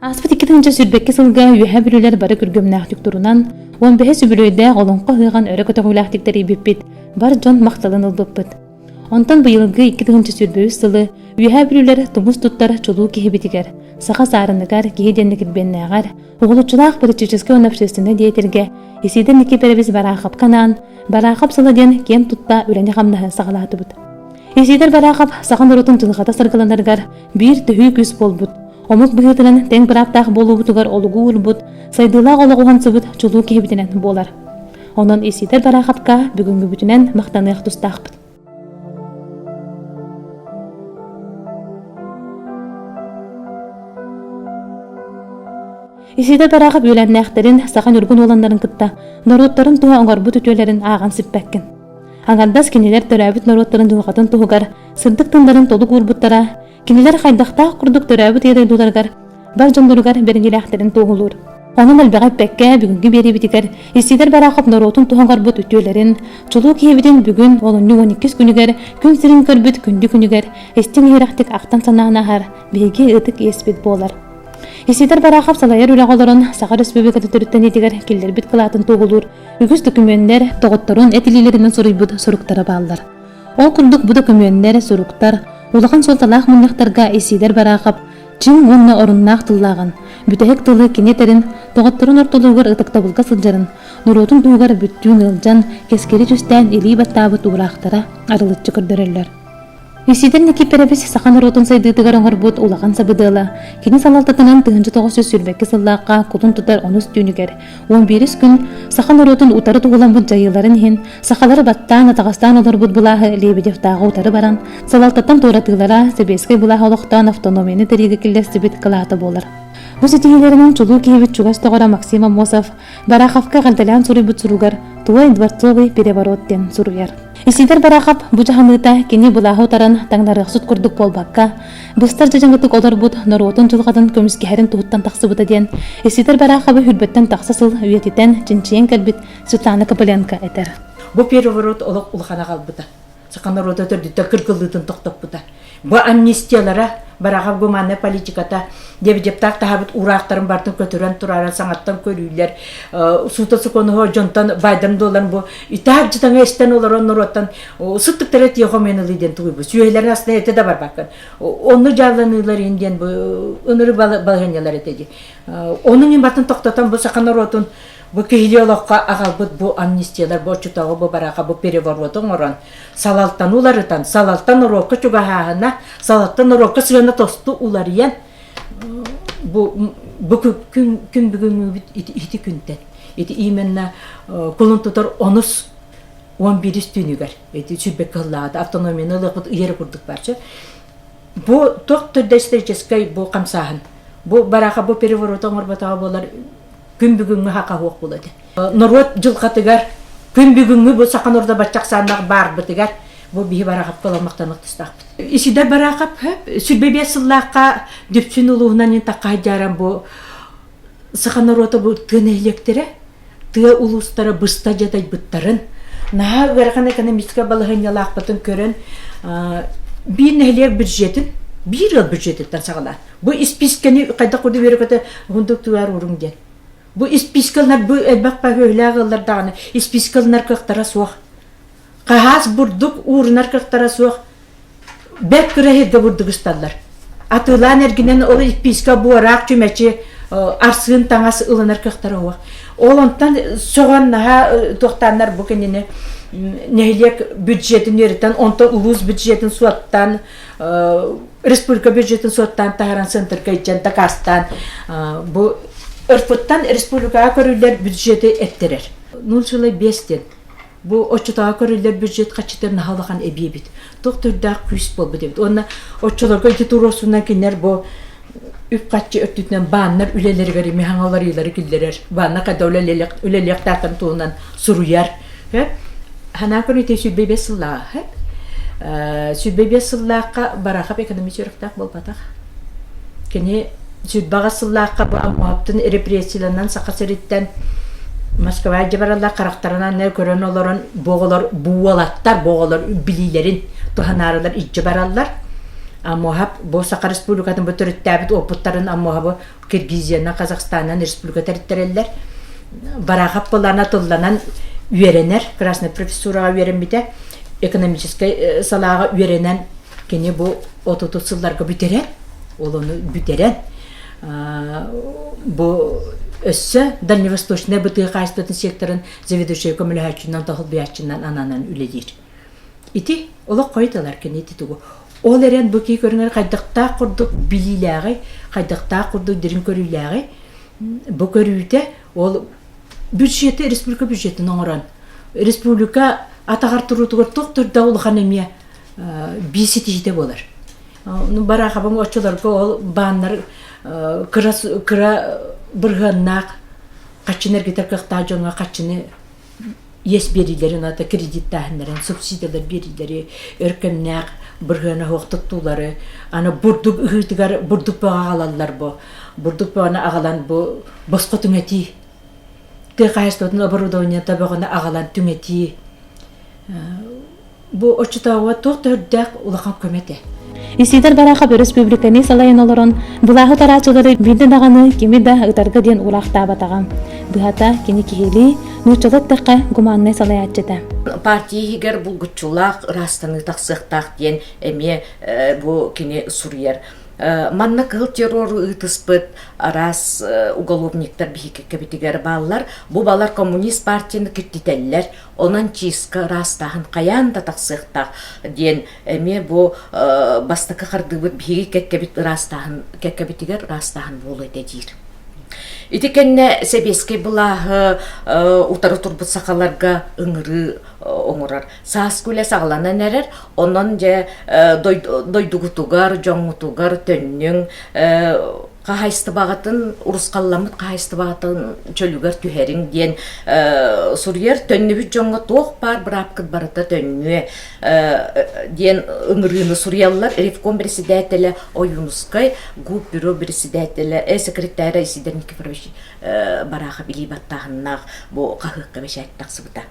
Ааспыт 2022 сылга Үөһээ Бүлүүлэр бары күргүөмнээхтик турунан, 15 үбүлүөйдээх Олоҥхо ыһыаҕын өрө көтөҕүүлээхтик тэрийбиппит, бар дьон махталын ылбыппыт. Онтон быйылгы 2023 сылы Үөһээ Бүлүүлэр тумус туттар чулуу киһибитигэр, саха саарыныгар, киһи диэн килбиэннээҕэр, уһулуччулаах политическай уонна общественнай деятельгэ Исидор Никифорович Бараахапка анаан Бараахап сыла диэн киэн тутта үлэни-хамнаһы саҕалаатыбыт. Исидор Бараахап саха норуотун дьылҕата саргыланарыгар биир төһүү күүс буолбут, омук быһыытынан тэҥ бырааптаах буолуубутугар олугу уурбут, сайдыылаах олоҕу уһансыбыт чулуу киһибитинэн буолар. Онон Исидор Бараахапка бүгүҥҥүбүтүнэн махтаныах тустаахпыт. Исидор Бараахап үөлээннээхтэрин, саха ньургун уоланнарын кытта норуоттарын туһа оҥорбут үтүөлэрин ааҕан сиппэккин. Аҥардас кинилэр төрөөбүт норуоттарын дьылҕатын туһугар сырдык тылларын толук уурбуттара Кинилэр хайдахтаах курдук төрөөбүт ийэ дойдуларыгар, бар дьонноругар бэриниилээхтэрин туоһулуур. Онон элбэҕи эппэккэ, бүгүҥҥү биэриибитигэр Исидор Барахов норуотун туһаҕарбыт үтүөлэрин, чулуу киһибитин бүгүн олунньу 12 күнүгэр күн сирин көрбүт күндү күнүгэр истиҥ иһирэхтик ахтан-санаан аһар биһиги ытык иэспит буолар. Исидор Барахов салайар үлэҕэ олорон Саха Республикатын төрүттэниитигэр киллэрбит кылаатын туоһулуур үгүс дөкүмүөннэр доҕотторун эт илиилэринэн суруйбут суруктара бааллар. Ол курдук бу дөкүмүөннэр, суруктар улахан суолталаах мунньахтарга Исидор Барахов чиҥ уонна оруннаах тыллааҕын, бүтэһик тылы кини этэрин, доҕотторун ортолоругар ытыктабылга сылдьарын, норуотун туһугар бүттүүн ыалдьан, кэскили түстээн илии баттаабыт уураахтара арылыччы көрдөрөллөр. Исидор Никифорович саха норуотун сайдыытыгар оҥорбут улахан сабыдыала кини салалтатынан 1922 сыллаахха кулун тутар онус түүнүгэр 11 күн саха норуотун утары туһуламмыт дьайыыларын иһин сахалары баттаан атаҕастаан олорбут былааһы Лебедевтааҕы утары баран салалтаттан туоратыылара сэбиэскэй былааһы олохтоон автономияны тэрийиигэ киллэрсибит кылаата буолар. Бу ситиһиилэринэн чулуу киһибит чугас доҕоро Максим Аммосов Бараховка эҕэрдэлээн суруйбут суругар «Твой дворцовый переворот» диэн суруйар. Исидор Барахов бу дьаһаныыта кини былааһы утаран таҥнарыахсыт курдук буолбакка, быстар дьадьаҥытык олорбут норуотун дьылҕатын көмүскэһэрин туһуттан тахсыбыта диэн Исидор Бараховы хүрбэттэн тахса сыл үйэтитэн чинчийэн кэлбит Светлана Копыленко этэр. Бу переворот олох улахан аҕалбыта. Саха норуота төрдүттэн кыргыллыытын тохтоппута. Бу амнистиялара, Барахов гуманнай политиката, Лебедевтаах таһаабыт уураахтарын барытын көтүрэн тураран саҥаттан көрүүлэр, суута сокуонуһу дьонтон байдам дуолан бу итаак дьытаҥа истэн олорон норуоттан сыттыктара тиэхо мен ылыы диэн тугуйбу сүөһүлэрин астына этэ да барбаккын. Онну дьаалланыылар иһин диэн бу ыныры балаһыанньалар этэ дии. Онун иһин батын тохтотон бу саха норуотун Бу киһилии олоххо аҕалбыт бу амнистиялар, бу оччотооҕу бу барааха бу перевороту оҥорон, салалтаны уларытан, салалта норуокка чугаһааһына, салалта норуокка сыана тосту уларыйан, бу бу күн, күн бүгүҥҥүбүт ити, ити күнтэн, ити именно кулун тутар онус 11 түүнүгэр ити сүрбэккэ ыллаата автономияны ылыахпыт ыйара курдук барча. Бу туох төрдө историческай бу хамсааһын. Бу барааха бу перевороту оҥорботоҕо буолар күн бүгүҥҥү хахаһуох буолуо этэ. Норуот дьылҕатыгар күн бүгүҥҥү бу саха норуота бачча ахсааннаах баарбытыгар бу биһи Бараахапка оламмахтанык тустаахпыт. Исидор Бараахап 25 сыллаахха Дүпсүн улууһунан интахха сылдьааран бу саха норуота бу тыа нэһилиэктэрэ тыа улуустара быста дьадайбыттарын наһаа ыарахан экономическай балаһыанньалаахпытын көрөн биир нэһилиэк бюджетин биир ыал бюджетиттэн саҕалаан Бу испиискэни хайдах курдук үөрэ-көтө уһундук тугаар уруҥ диэн. Бу испиискэ ылынар бу элбэх баһыылаах ыаллар даҕаны испиискэ ылынар кыахтара суох. Хаһаас бурдук уурунар кыахтара суох. Бэрт кыра иһиргэ бурдук ысталлар. Атыылаан эргинэн ол испиискэ буораах чүмэчи арсыын таҥас ылынар кыахтара суох. Ол онтон сөҕөн наһаа туохтааннар бу кинини нэһилиэк бюджетин үөрэтэн, онтон улуус бюджетин суоттаан республика бюджетин суоттаан таһааран центрга илдьэн дакаастаан бу РФ-тан республикаҕа көрүллэр бюджеты эттэрэр. 0,5 диэн. Бу оччотооҕу көрүллэр бюджет хаччыта наһаа улахан эбии эбит. Туох төрдөөх күүс буолбут эбит. Уонна оччолорго ити туруорсуунан кинилэр бу үп-харчы өттүтүнэн бааннар үлэлэригэр эмиэ хаҥаларыылары киллэрэр. Баанна хайда үлэлиэхтээхтэрин туһунан суруйар. Санаа көрүүтэ 25 сыллааҕа. 25 сыллаахха Барахов экономист үөрэхтээх буолбатах. Кини 28 сыллаахха бу Аммуһаптын репрессияланан Саха сириттэн Москва дьэ бараллар харахтарынан көрөн олорон бу оҕолор бу уолаттар бу оҕолор билиилэрин туһанаарылар илдьэ бараллар. Аммоһап бу Саха Республикатын бу төрүттээбит уопуттарын Аммоһабы Киргизиянан, Казахстанан республика тэриттэрэллэр. Барахов былаана тылланан үөрэнэр, Красная профессураҕа үөрэммитэ, экономическай салааҕа үөрэнэн кини бу отутут сылларга бүтэрэн, ол ону бүтэрэн бу өссө Дальневосточная бытыы хаһаайыстыбатын секторын заведующай көмөлөһөөччүнэн тоһулбуйааччынан ананан үлэлиир. Ити олох хойут ылар кини ити тугу. Ол эрэн бу кии көрүҥэр хайдахтаах курдук билиилээҕи, хайдахтаах курдук дириҥ көрүүлээҕи бу көрүүтэ ол бюджеты республика бюджетин оҥорон республика атаҕар туруутугар туох да улахан эмиэ биир ситиһиитэ буолар. Бараахабыҥ оччолорго ол бааннар кыра кыра бырыһыаннаах хаччыны эргитэр кыахтаах дьоҥҥо хаччыны иэс биэриилэрин ата кредиттааһыннарын субсидиялар биэриилэри өр кэмнээх бырыһыана суох туттуулары аны бурдук ыһыытыгар бурдук бөҕө аҕалаллар бу бурдук бөҕөнү аҕалан бу босхо түҥэтии тыа хаһаайыстыбатын оборудованиета бөҕөнү аҕалан түҥэтии Бу оччотооҕуга туох да үрдээх улахан көмө этэ. Исидор Барахов өрөспүүбүлүкэни салайан олорон, былааһы утарааччылары биирдэ даҕаны кими да ытарга диэн уураахтаабатаҕа. Быһата, кини киһилии, нууччалыы эттэххэ, гуманнай салайааччы этэ. Партия иһигэр булгуччулаах ыраастаныы тахсыахтаах диэн эмиэ бу кини суруйар. Манна кыһыл террору ыытыспыт араас уголовниктар биһиги кэбитигэр бааллар. Бу балар коммунист партияны киртитэллэр, Онон чистка ыраастааһын хайаан да тахсыахтаах диэн эмиэ бу бастакы хардыыбыт биһиги кэккэбит ыраастааһын кэккэбитигэр ыраастааһын буолуо этэ диир. Ити кэннэ сэбиэскэй былааһы утары турбут сахаларга ыҥырыы оҥорор. Сааскы үлэ саҕаланан эрэр, онон дьэ дойдугутугар, дьоҥҥутугар төннүҥ, хаһаайыстыбаҕытын урусхалламмыт хаһаайыстыбаҕытын чөлүгэр түһэриҥ диэн суруйар төннүбүт дьоҥҥо туох баар быраапкыт барыта төннүө диэн ыҥырыыны суруйаллар ревком председателэ Ойуунускай губбюро председателэ секретаря Исидор Никифорович Барахов илии баттааһыннаах бу хаһыакка бэчээт тахсыбыта.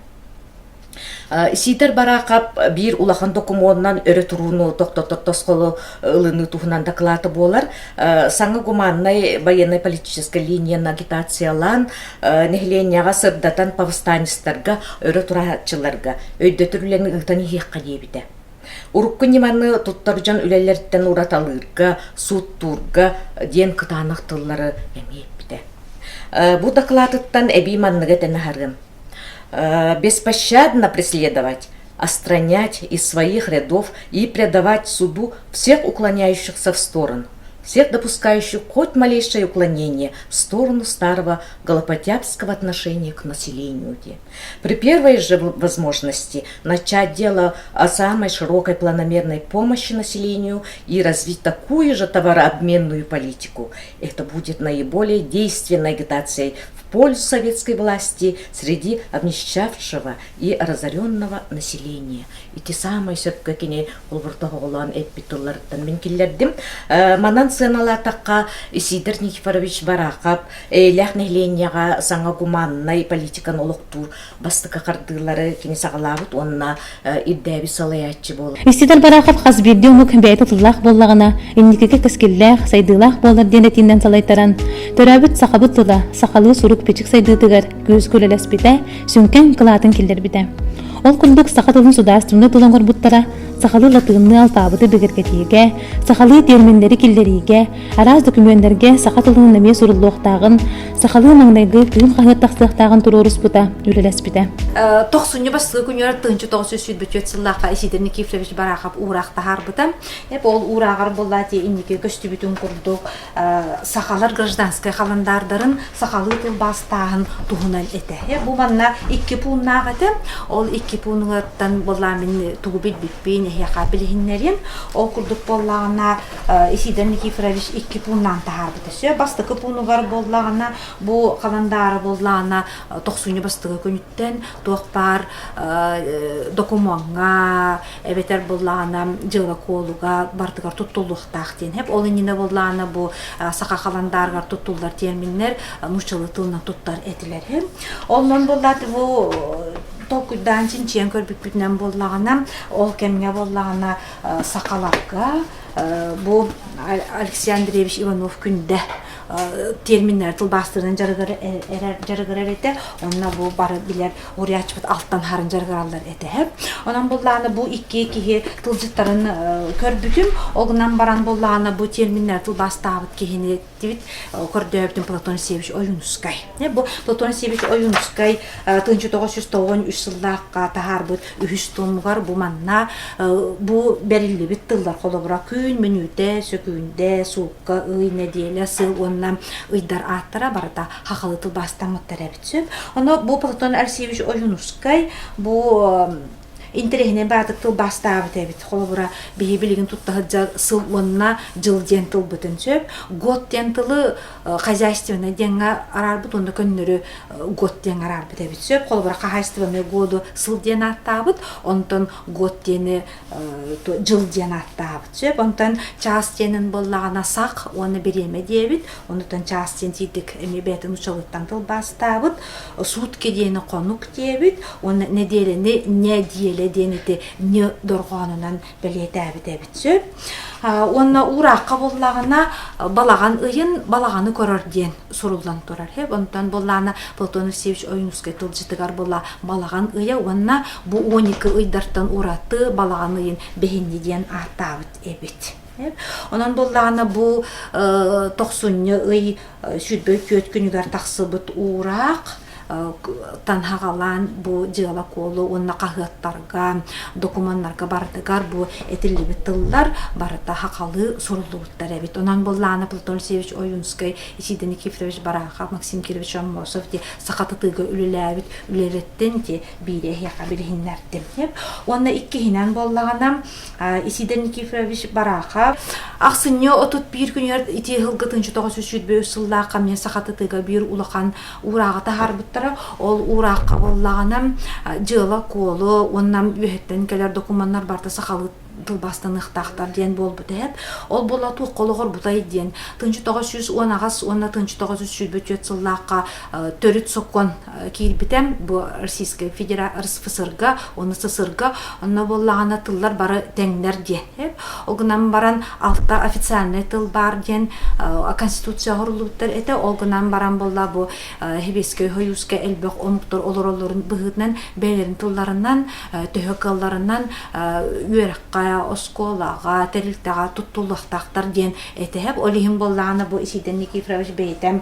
Сиидэр Бараахап биир улахан докумуонунан өрө турууну тохтотор тосхолу ылыныы туһунан дакылаата буолар. Саҥа гуманнай военнай-политическай линияны агитациялаан, нэһилиэнньэҕэ сырдатан повстанецтарга, өрө турааччыларга өйдөтөр үлэни ыытан иһиэххэ диэбитэ. Урукку ньыманы туттар дьон үлэлэриттэн ураталыырга, сууттуурга диэн кытаанах тыллары эмиэ эппитэ. Бу дакылаатыттан эбии манныгы этэн аһарыам. Беспощадно преследовать, остранять из своих рядов и предавать суду всех уклоняющихся в сторону, всех допускающих хоть малейшее уклонение в сторону старого голопотябского отношения к населению. При первой же возможности начать дело о самой широкой планомерной помощи населению и развить такую же товарообменную политику. Это будет наиболее действенной агитацией в пользу советской власти среди обнищавшего и разоренного населения. Ити самай сөпкө кини холбуртоһоҕолоон эппит тылларыттан мин киллэрдим. Манан сыаналаатахха Исидор Никифорович Барахов эйэлээх нэһилиэнньэҕэ саҥа гуманнай политиканы олохтуур бастакы хардыылары кини саҕалаабыт уонна ирдээбит салайааччы буолар. Исидор Барахов хас биирдии омук бэйэтэ тыллаах буоллаҕына, инникигэ кэскиллээх, сайдыылаах буолар диэн этиинэн салайтаран, төрөөбүт сахабыт тыла сахалыы сурук-бичик сайдыытыгар күүскэ үлэлэспитэ, сүҥкэн кылаатын киллэрбитэ. Ол курдук саха тылын судаарыстыбаннай тыл оҥорбуттара, сахалыы латыынныы алпаабыты бигэргэтиигэ, сахалыы тиэрминнэри киллэриигэ, араас докумүөннэргэ саха тылынан эмиэ суруллуохтааҕын, сахалыы маҥнайгы Кыым хаһыат тахсыахтааҕын туруоруспута, үлэлэспитэ. Тохсунньу бастакы күнүгэр 1924 сыллаахха Исидор Никифорович Барахов уураах таһаарбыта. Ол уурааҕар буоллаати инники көстүбүтүн курдук сахалар гражданскай халандаардарын сахалыы тылбаастааһын туһунан этэ. Бу манна икки пууннаах этэ. Ол икки пуунугаттан буоллаа мин тугу билбиппин эһиэхэ билиһиннэриэм. Ол курдук буоллаҕына Исидор Никифорович икки пууннаан таһаарбыта. Сөп бастакы пуунугар буоллаҕына бу халандаара буоллаҕына тохсунньу бастакы күнүттэн туох баар докумуоҥҥа эбэтэр буоллаҕына дьыала-куолуга барытыгар туттуллуохтаах диэн хэп ол иннинэ буоллаҕына бу саха халандаарыгар туттуллар терминнэр нууччалыы тылынан туттар этилэр. Онон буоллааты бу. толкуйдаан чинчийэн көрбүппүтүнэн буоллаҕына, ол кэмҥэ буоллаҕына сахаларга бу Алексей Андреевич Иванов Күндэ терминнэр тылбаастырынан дьарыгырар этэ. Онно бу бары билэр уруйааччыбыт алтан харын дьарыгыраллар этэ. Онон буллааны бу икки киһи тылдьыттарын көрбүтүм. Ол гынан баран буллааны бу терминнэр тылбаастаабыт киһини тибит көрдөөбүтүм Платон Алексеевич Ойуунускай. Бу Платон Алексеевич Ойуунускай 1993 сыллаахха таһаарбыт үһүс томугар бу манна бу бэриллибит тыллар холобура күн, мүнүүтэ, сөкүүндэ, суукка, ый, нэдиэлэ, сыл уонна ыйдар ааттара барыта хахалы тылбаастаммыттар эбит сөп. Ону бу Платон Алексеевич Ойуунускай бу интэриэһинэй баатык тылбаастаабыт эбит. Холобура, биһи билигин тутта сылдьар сыл уонна дьыл диэн тылбытын сөп. Год диэн тылы хозяйственный диэҥҥэ араарбыт уонна көннөрү год диэн араарбыт эбит сөп. Холобура, хаһаайыстыбанный году сыл диэн ааттаабыт, онтон год диэни дьыл диэн ааттаабыт сөп. Онтон чаас диэнин буоллаҕына сах уонна бириэмэ диэбит. Онтон чаас диэн тиийдик эмиэ бэйэтин учуолуттан тылбаастаабыт. Сутки диэни хонук диэбит уонна нэдиэлэни нэдиэлэ диэн ити не дорҕоонунан бэлиэтээбит эбит сөп. Уонна уураахха буоллаҕына балаҕан ыйын балаҕаны көрөр диэн суруллан турар. Онтон буоллаҕына Платон Алексеевич Ойуунускай тылдьытыгар буолла балаҕан ыйа уонна бу 12 ыйдартан ураты балаҕан ыйын бэһинньи диэн ааттаабыт эбит. Онон буоллаҕына бу тохсунньу ый 24 күнүгэр тахсыбыт уураах танһаҕалаан бу дьыала-куолу уонна хаһыаттарга, докумуоннарга барытыгар бу этиллибит тыллар барыта хахалыы суруллубуттар эбит. Онон буоллаҕына Платон Алексеевич Ойуунскай, Исидор Никифорович Барахов, Максим Кирович Аммосов ди сахатытыыга үлэлээбит үлэлэриттэн ди биири эһиэхэ билиһиннэрдим. Уонна иккиһинэн буоллаҕына Исидор Никифорович Барахов ахсынньы 31 күнүгэр ити сылга 1923 сыллаахха эмиэ сахатытыыга биир улахан уурааҕы таһаарбыттара. Ол уураахха буоллаҕына дьыала-куолу уонна үөһэттэн кэлэр докумуоннар барыта сахалыы тылбаастаныахтаахтар диэн буолбут эһэп. Ол буола туохха олоҕорбутай диэн 1918 уонна 1924 сыллаахха төрүт сокуон киирбитэ бу Российскай Федерация РСФСР-га уонна СССР-га онно буоллаҕына тыллар бары тэҥнэр диэн. Ол гынан баран алта официальный тыл баар диэн Конституция оҥоруллубуттар этэ. Ол гынан баран буолла бу Сэбиэскэй Сойууска элбэх омуктар олороллорун быһыытынан бэйэлэрин тылларынан төһө кыалларынан үөрэххэ, оскуолаҕа, тэрилтэҕэ туттуллуохтаахтар диэн этэһэп. Ол иһин буоллаҕына бу Исидор Никифорович бэйэтэ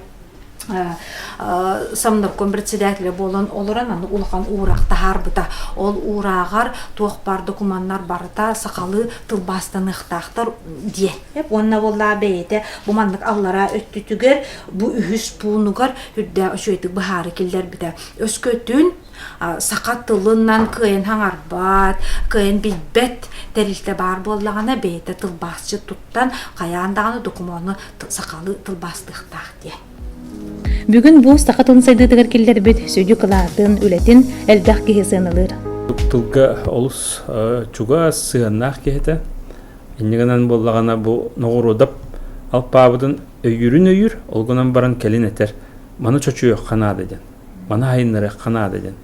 Самнарком председателэ буолан олорон аны улахан уураах таһаарбыта. Ол уурааҕар туох баар докумуоннар барыта сахалыы тылбаастаныахтаахтар диэн. Уонна буоллаа бэйэтэ бу маннык аллараа өттүтүгэр бу үһүс пуунугар үрдээх үчүгэйдик быһаары киллэрбитэ. Өскөтүн саха тылынан кыайан хаҥарбат, кыайан билбэт тэрилтэ баар буоллаҕына бэйэтэ тылбаасчыт туттан хайаан даҕаны докумуону сахалыы тылбаастыахтаах диэн. Бүгүн бу саха тылын сайдыытыгар киллэрбит сүдү кылаатын, үлэтин элбэх киһи сыаналыыр. Тылга олус чугас сыһыаннаах киһитэ. Инньэ гынан буоллаҕына бу Ноҕуруодап алпаабытын өйүүрүн өйүүр, ол гынан баран кэлин этэр, маны чочуйуохха наада диэн. Маны айыннарыахха наада диэн.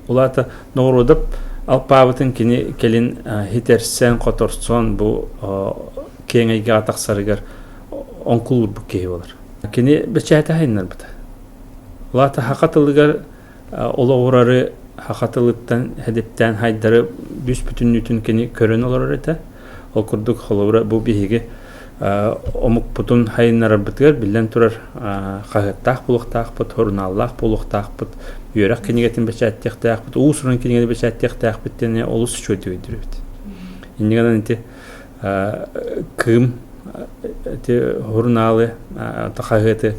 Ол аата Ноҕуруодап алпаабытын кини кэлин хитэрсэн, хоторсон бу киэҥ эйгэҕэ тахсарыгар оҥкулуурбут киһи буолар. Кини бэчээти айыннарбыта. Ол аата саха тылыгар олоҕурары саха тылыттан хэдиптээн хайдары бүс бүтүннүүтүн кини көрөн олорор этэ. Ол курдук холобура бу биһиги омукпутун хайыннарарбытыгар биллэн турар хаһыаттаах буолуохтаахпыт, сурунааллаах буолуохтаахпыт, үөрэх кинигэтин бэчээттиэхтээхпит, уус-уран кинигэни бэчээттиэхтээхпит диэн олус үчүгэйдик өйдүүр эбит. Инньэ гынан ити Кыым ити сурунаалы хаһыаты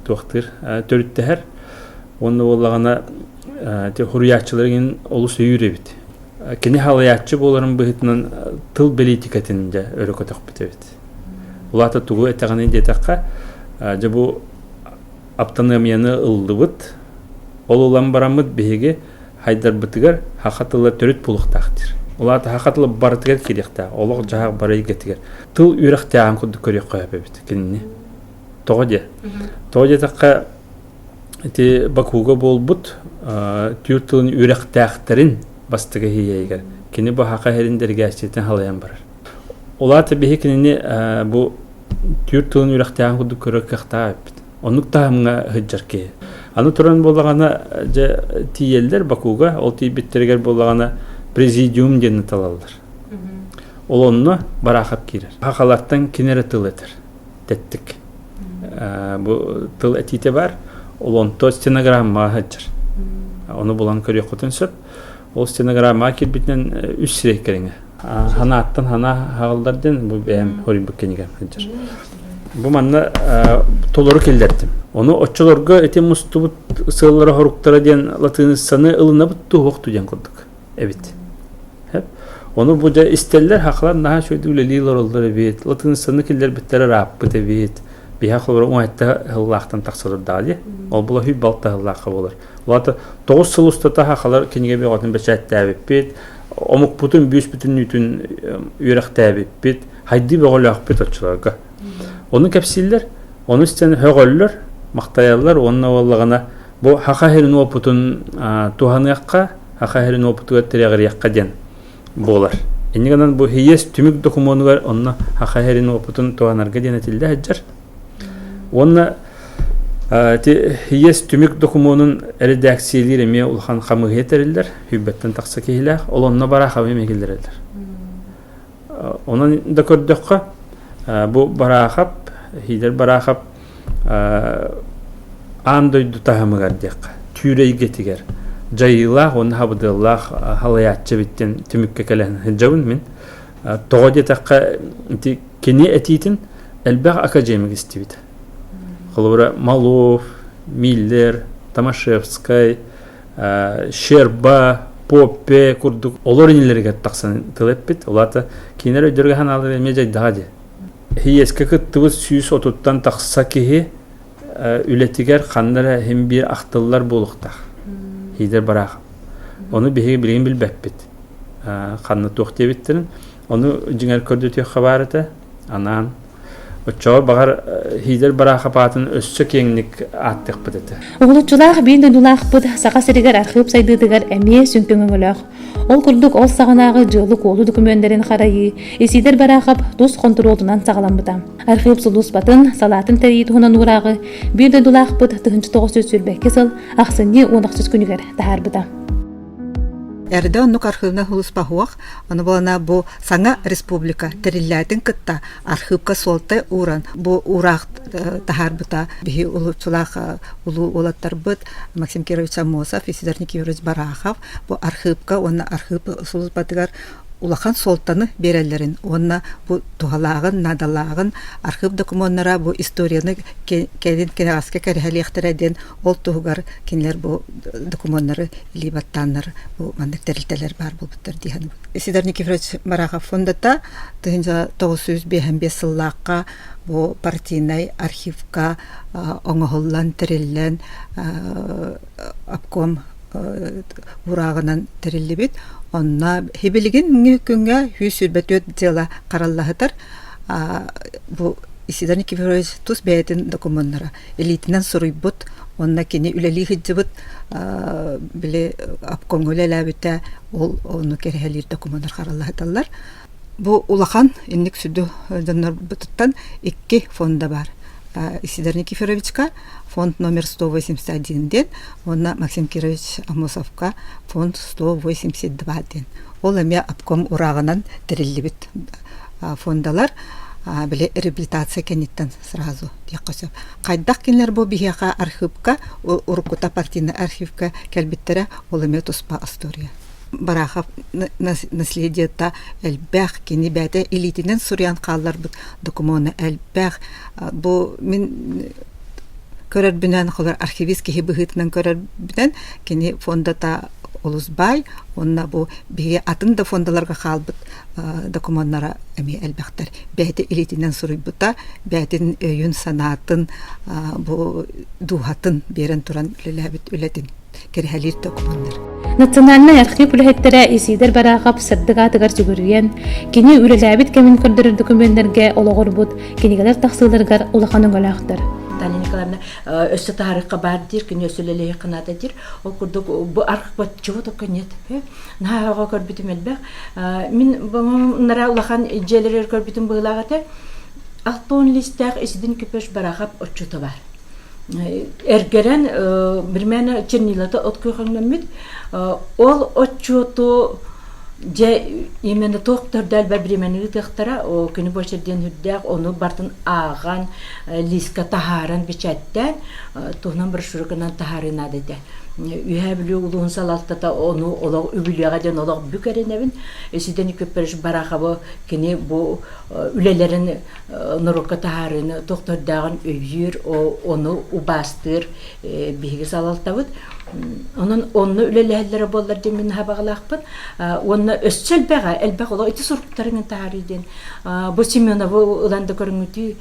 туохтыыр төрүттэһэр уонна буоллаҕына ити суруйааччылар олус өйүүр эбит. Кини халайааччы буоларын быһыытынан тыл бэлиитикэтин дьэ өрө көтөхпүт эбит. Улаата тугу этэҕиний диэтэххэ, дьэ бу аптаныамыйаны ыллыбыт, ол ылан бараммыт биһиги хайдарбытыгар саха тыла төрүт буолуохтаах диир. Улаата саха тыла барытыгар киириэхтээх, олох-дьаһах бары эйгэтигэр. Тыл үөрэхтээҕин курдук көрүөххэ сөп эбит кинини. Тоҕо диэ? Тоҕо диэтэххэ, Ити Бакуга буолбут түүр тылын үөрэхтээхтэрин бастакы иһийэйигэр кини бу хаха иһэрин дэлэгээссийэтин халайан барар. Ол аата биһи кинини бу түүр тылын үөрэхтээҕин курдук көрөр кыахтаах эппит. Оннук таһымҥа сылдьар киһи. Аны туран буоллаҕына, дьэ тиийэллэр Бакуга, ол тиийбиттэригэр буоллаҕына президиум диэни талаллар. Ол онно Бараахап киирэр. Хахалартан кини эрэ тыл этэр. Тэттик. Бу тыл этиитэ бар. Ол онто стенограммаҕа сылдьар. Ону булан көрүөххүтүн сөп. Ол стенограммаҕа киирбитинэн үс сирэй кэриҥэ. Ханааттан ханаа хааллар диэн бу бэйэм хоруйбут кинигэм сылдьар. Бу манна толору киллэрдим. Ону оччолорго ити мустубут сыаллара-хоруктара диэн латыыныссаны ылынабыт туһуохту диэн курдук эбит. Ону бу дьэ истэллэр хахалар наһаа үчүгэйдик үлэлии олороллор эбит. Латыыныссаны киллэрбиттэрэ ырааппыт эбит. Биһэ холобура уҥайта сыллаахтан тахсалардаҕа дии. Ол була хүй балта сыллаахха буолар. Улаата тоҕус сыл устата хахалар кинигэ бөҕөтүн бэчээттээбиппит, омукпутун бүүс-бүтүннүүтүн үөрэхтээбиппит, хайдыы бөҕөлөөхпүт оччолорго. Ону кэпсииллэр, ону истэн сөҕөллөр, махтайаллар уонна буоллаҕына бу хаха сирин уопутун туһаныахха, хаха сирин уопутугар тирэҕириэххэ диэн буолар. Инньэ гынан бу ХИЭС түмүк докумуонугар онно хаха сирин уопутун туһанарга диэн этиллэ сылдьар. Уонна ити ХИЭС түмүк докумуонун эрэдээксийэлиир эмиэ улахан хамыыһыйа тэриллэр, сүүрбэттэн тахса киһилээх, ол онно Бараахабы эмиэ киллэрэллэр. Онон да көрдөххө, бу Бараахап, Хиидэр Бараахап аан дойду таһымыгар диэххэ, түүр эйгэтигэр дьайыылаах уонна хабыдыаллаах халайааччы эбит диэн түмүккэ кэлэн сылдьабын мин. Тоҕо диэтэххэ, ити кини этиитин элбэх академик истибитэ. Холобура, Малов, Миллер, Томашевскай, Щерба, Поппе курдук олор инилэригэр тахсан тыл эппит. Ол аата кинилэр өйдөргө санаалара эмиэ дьайдаҕа дии. Иэскэ кыттыбыт 130-тан тахса киһи үлэтигэр ханна эрэ иһин биир ахтыллар буолуохтаах. Хиидэр бараах. Ону биһиги билигин билбэппит. Ханна туох диэбиттэрин. Ону дьиҥэр көрдөтүөххэ баар этэ. Анаан Оччоҕо баҕар Хиидэр Бараахап аатын өссө киэҥник ааттыахпыт этэ. Уһулуччулаах биир дойдулаахпыт Саха сиригэр архыып сайдыытыгар эмиэ сүҥкэн өҥөлөөх. Ол курдук ол саҕанааҕы дьыалы-куолу докумүөннэрин харайыы Исидор Бараахап тус хонтуруолунан саҕаламмыта. Архыып сулууспатын салаатын тэрийии туһунан уурааҕы биир дойдулаахпыт 1922 сыл ахсынньы 18 күнүгэр таһаарбыта. Эрдэ оннук архыыбынан сулууспаһуох, ону буолана бу саҥа республика тэриллээтин кытта архыыпка суолта ууран бу уураах таһаарбыта биһи улууччулаах улуу уолаттарбыт Максим Кирович Аммосов, Исидор Никифорович Барахов бу архыыпка уонна архыып сулууспатыгар улахан суолтаны биэрэллэрин уонна бу туһалааҕын, наадалааҕын архыып докумуоннара бу историяны кэлин кэнэҕэскэ кэрэһэлиэхтэрэ диэн ол туһугар кинилэр бу докумуоннары илии баттааннар бу маннык тэрилтэлэр баар буолбуттар дии саныыбын. Исидор Никифорович Барахов фондата 1955 сыллаахха бу партийнай архивка оҥоһуллан, тэриллэн обком урааҕынан тэриллибит. Онно хибилигин күҥҥэ 124 дьыала хараллаһытар. Бу Исидор Никифорович тус бэйэтин докумуоннара илиитинэн суруйбут уонна кини үлэлии сылдьыбыт били обкомҥа үлэлээбитэ ол ону кэрэһэлиир докумуоннар хараллаһыталлар. Бу улахан инник сүдү дьоннорбутуттан икки фонда бар. Исидор Никифоровичка фонд номер 181 диэн уонна Максим Кирович Амосовка фонд 182 диэн. Ол эмиэ обком урааҕынан тэриллибит фондалар били реабилитация кэнниттэн сразу диэххэ сөп. Хайдах кинилэр бу биһиэхэ архыыпка, уруккута партийнай архивка кэлбиттэрэ, ол эмиэ туспа история. Барахов наследиета элбэх, кини бэйэтэ илиитинэн суруйан хаалларбыт докумуона элбэх. Бу мин көрөрбүнэн, холор архивист киһи быһыытынан көрөрбүнэн, кини фондата олус баай, уонна бу биһиги атын да фондаларга хаалбыт докумуоннара эмиэ элбэхтэр. Бэйэтэ илиитинэн суруйбута, бэйэтин өйүн-санаатын, бу дууһатын биэрэн туран үлэлээбит үлэтин кэрэһэлиир докумуоннар. Национальнай архив үлэһиттэрэ Исидор Барахов сырдык аатыгар сүгүрүйэн, кини үлэлээбит кэмин көрдөрөр докумуоннарга олоҕурбут кинигэлэр тахсыыларыгар улахан өҥөлөөхтөр. Наталья Николаевна өссө таһаарыахха баар диир, кини өссө үлэлэһиэххэ наада диир. Ол курдук бу архыппат чего только нет. Наһаа оҕо көрбүтүм элбэх. Мин нара улахан дьиэлэригэр көрбүтүм быһыылаах этэ. 60 листээх Исидин Күпөш Барахап отчута бар. Эргэрэн бирмээнэ чернилата от күөхөҥнөммүт. Ол отчуоту дьэ именно туох төрдө элбэх бириэмэни ыытыахтара күнү буочар диэн үрдээх ону бартын ааҕан лиска таһааран бичэттээн туһунан брошюрканан таһаарыы наада этэ. Үөһээ Бүлүү улууһун салалтата ону олох үбүлүөҕэ диэн олох бүк эрэнэбин. Исидор Никифорович Бараховы кини бу үлэлэрин норуокка таһаарыыны тохтордооҕун өйүүр, ону убаастыыр биһиги салалтабыт. Онон онно үлэлэһэллэрэ буоллар диэн мин баҕалаахпын. Уонна өссө элбэҕэ, элбэх олох ити суруктарын таһаарыы диэн. Бу Семеновы ылан да көрүҥүтүү,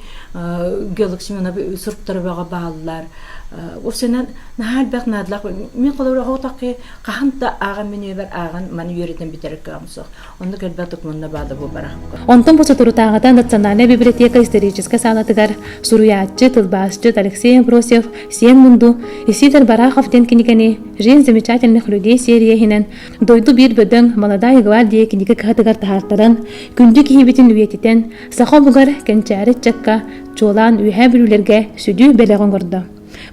геолог Семеновы суруктара бөҕө бааллар. Ол наһаа элбэх наадалаах. Мин холобура оҕотоххи хаһан да ааҕан мин үйэбэр ааҕан маны үөрэтэн бүтэрэр кыаҕым суох. Оннук элбэх докумуонна баада бу барахка. Онтон бу соторутааҕыта Национальнай библиотека историческай саалатыгар суруйааччы, тылбаасчыт Алексей Амбросьев «Сиэн мунду» Исидор Барахов диэн кинигэни «Жизнь замечательных людей» серия иһинэн дойду биир бөдөҥ «Молодая гвардия» кинигэ кыһатыгар таһаартаран, күндү киһибитин үйэтитэн, саха омугар кэнчээри ыччакка, чуолаан Үөһээ Бүлүүлэргэ сүдү бэлэх оҥордо.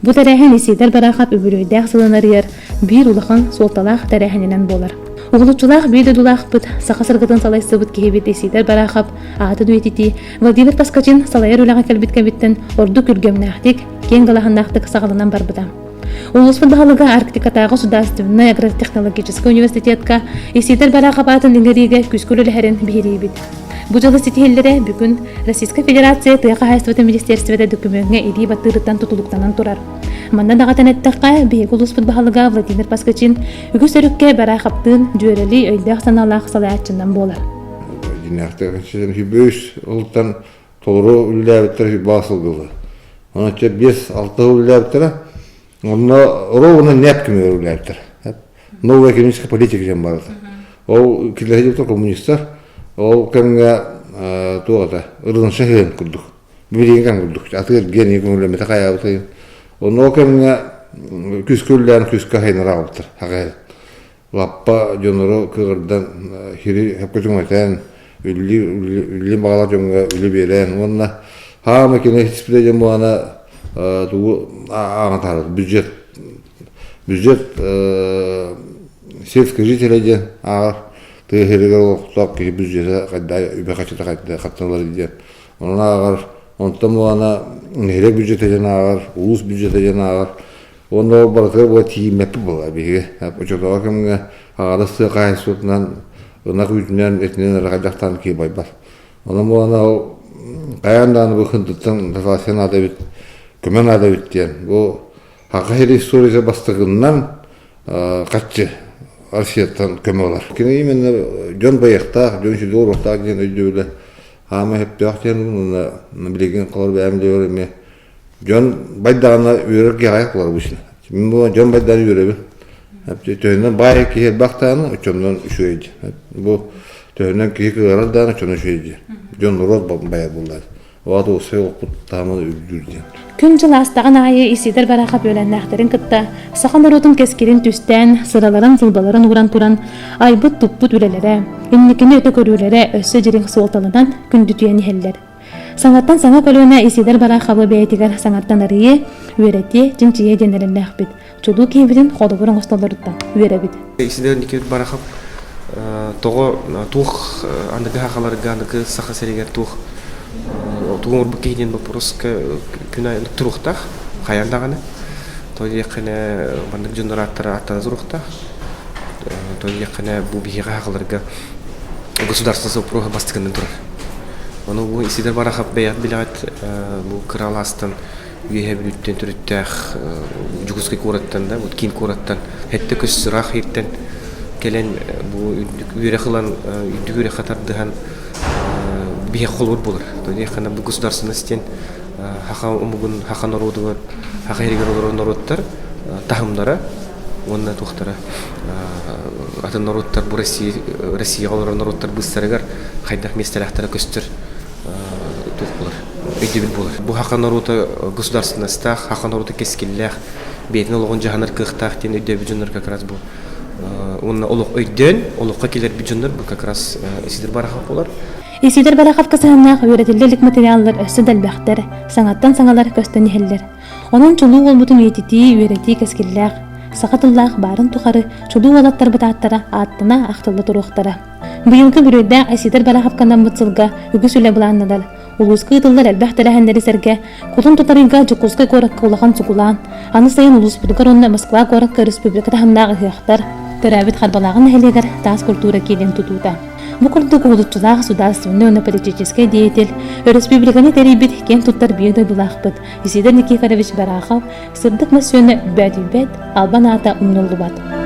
Бу тэрээһин Исидор Барахов үбүлүөйдээх сылын арыйар биир улахан суолталаах тэрээһининэн буолар. Уһулуччулаах биир дойдулаахпыт, саха сыргытын салайсыбыт киһибит Исидор Барахов аатын үйэтитии Владимир Поскачин салайар үлэҕэ кэлбит кэмиттэн ордук күргүөмнээхтик, киэҥ далааһыннаахтык саҕаланан барбыта. Улууспут баһылыга Арктикатааҕы судаарыстыбаннай агротехнологическай университетка Исидор Барахов аатын иҥэриигэ күүскэ үлэлэһэрин биһириибит. Бу дьыала ситиһиллэрэ бүгүн Российскай Федерация тыа хаһаайыстыбатын министиэристибэтэ дөкүмүөҥҥэ илии баттыырыттан тутулуктанан турар. Манна даҕатан эттэххэ, биһиги улууспут баһылыга Владимир Поскачин үгүс өрүккэ Бараховтыын дьүөрэлии өйдөөх-санаалаах салайааччынан буолар. Дьиҥнээхтик үс ылтан толору үлэлээбиттэр баа сылгылы. Онон 5-6 сыл үлэлээбиттэрэ. Онно ровно НЭП кэмигэр үлэлээбиттэр. Новая экономическая политика диэн барыта. Ол киллэрэ коммунистар ол кэмҥэ туох это ырынша сыһыан курдук. Билигин кэм курдук. Атыыр гений көҥүллэммэтэ хайаабыт. Онно ол кэмҥэ күүскэ үлэлээн күүскэ хайынара аҕалбыттар. Хагай лаппа дьоннору кыырдан хири хөпкө түҥэтэн үлли үлли баҕалаах дьоҥҥо үлэ биэрэн уонна хаама кини испитэ дьон буолана тугу ааҕан таһаарар бюджет бюджет сельское жителя диэн ааҕар тыа сиригэр олохтоох киһи бюджета хайда үбэ хачыта хайда хатталар диэн онон ааҕар онтон буолана нэһилиэк бюджета диэн ааҕар улуус бюджета диэн ааҕар Уонна ол барытыгар була тиийиммэппит буолла биһиги. Оччотооҕу кэмҥэ аҕалас тыа хаһаайыстыбатынан ынах үүтүнэн, этинэн эрэ хайдахтаан киһи байбат. Онон буолан ол хайаан даҕаны бу кынтыттан дотация наада эбит, көмө наада эбит диэн. Бу Саха сири историята бастакыннан хаччы Россияттан көмө ылар. Кини именно дьон байыахтаах, дьон сүдү олоруохтаах диэн өйдөбүлэ хаама сөптөөх диэн уонна билигин холор бэйэм дьиэбэр эмиэ Дьон байдаҕына үөрэр киһи аҕыйах буолар обычно. Мин буолан дьон байдаҕына үөрэбин. Төһөнөн баай киһи элбэх даҕаны, оччонон үчүгэй дии. Бу төһөнөн киһи кыарар даҕаны, оччонон үчүгэй дии. Дьон норуот байар буоллар. Оҕа уопсай олохпут таһымын үрдүүр диэн. Күн-дьыл аастаҕын аайы Исидор Барахов үөлэннээхтэрин кытта саха норуотун кэскилин түстээн, сыраларын-сылбаларын ууран туран айбыт-туппут үлэлэрэ, инникини өтө көрүүлэрэ өссө дириҥ суолталанан күндүтүйэн иһэллэр. Саҥаттан саҥа көлүөнэ Исидор Бараховы бэйэтигэр саҥаттан арыйыы, үөрэтиэ, чинчийиэ диэн эрэллээхпит. Чулуу киһибитин холобур оҥостоллоруттан үөрэбит. Исидор Никитич Барахов тоҕо туох аныгы сахаларга аныгы Саха сиригэр туох тугу оҥорбут киһи диэн боппуруоска күн аайы туруохтаах хайаан даҕаны то диэххинэ маннык дьоннор ааттара ааттана туруохтаах то диэххинэ бу биһиэхэ сахаларга государство вопроһа бастакынан турар. Ону бу Исидор Барахов бэйэҕит билэҕит бу кыра алаастан Үөһээ Бүлүүттэн төрүттээх Дьокуускай куораттан да, вот киин куораттан сэттэ көс ыраах иһиттэн кэлэн бу үрдүк үөрэх ылан үрдүк үөрэххэ тардыһан биһиэхэ холобур буолар. То диэххэ бу государственность диэн саха омугун, саха норуотугар, саха иһигэр олорор норуоттар таһымнара уонна туохтара атын норуоттар бу Россия Россияҕа олорор норуоттар быыстарыгар хайдах миэстэлээхтэрэ көстөр туох буолар. өйдөбүл буолар. Бу саха норуота государственностаах, саха норуота кэскиллээх, бэйэтин олоҕун дьаһанар кыахтаах диэн өйдөөбүт дьоннор как раз бу уонна олох өйдөөн, олоххо кэлэрбит дьоннор бу как раз Исидор Барахов буолар. Исидор Бараховка сыһыаннаах үөрэтиллэ илик материаллар өссө да элбэхтэр, саҥаттан саҥалар көстөн иһэллэр. Онон чулуу уолбутун үйэтитии, үөрэтии кэскиллээх. Саха тыллаах баарын тухары чулуу уолаттарбыт ааттара ааттана ахтылла туруохтара. Быйылгы Бүлүүдээх Исидор Бараховканаммыт сылга үгүс үлэ былааннанар. Улууска ыытыллар элбэх тэрээһиннэри сэргэ кулун тутар ыйга Дьокуускай куоракка улахан сугулаан, аны сайын улууспутугар уонна Москва куоракка республика таһымнаах ыһыахтар, төрөөбүт Харбалааҕын нэһилиэгэр таас культура киинин тутуута. Бу курдук уһулуччулаах судаарыстыбаннай уонна политическай деятель, өрөспүүбүлүкэни тэрийбит киэн туттар биир дойдулаахпыт Исидор Никифорович Барахов сырдык мөссүөнэ бөөтүйбэт, албан аата умнуллубат.